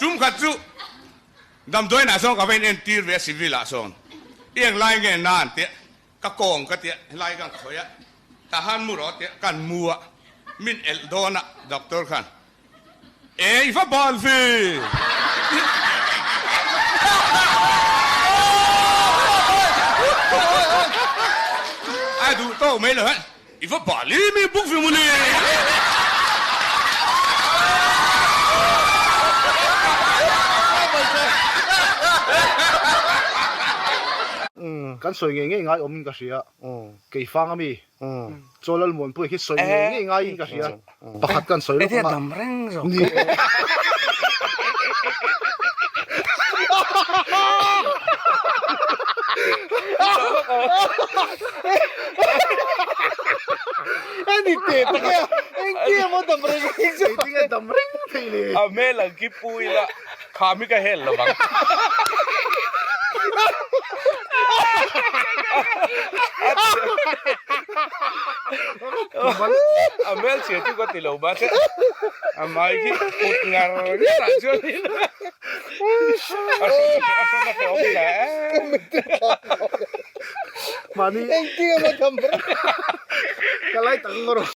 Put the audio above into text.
Tum khat chu damdawiinah sawn ka va in entir ve a civil ah sawn i eng lai nge na an tia ka kawng ka tia helai kan khawih a tah han mu rawh tia kan mu a min elh dawn a doctor khan e i va bal ve. A duh tawk mai lo hian I va bal i mi buk ve mawle. Kan sawi ngei ngei ngai awmin ka hria. Keifang ami Chaw Lalmuanpuia khi sawi ngei ngei ngaiin ka hria. Pakhat kan sawi lawk anga. Dam reng zawk. Ni e. Ani te tak e, engtia maw dam reng reng chu. Engtinge dam reng thei le. A hmel ang khi pu ila kham hi ka hel lo vang. A hmel chhia chu ka ti lo mahse a hmai khi kut ngar ngar ah chuan in a hrawn a hrawn a hrehawm hle. Mahni Engtin emaw dam reng. Ka lai tak ngawr.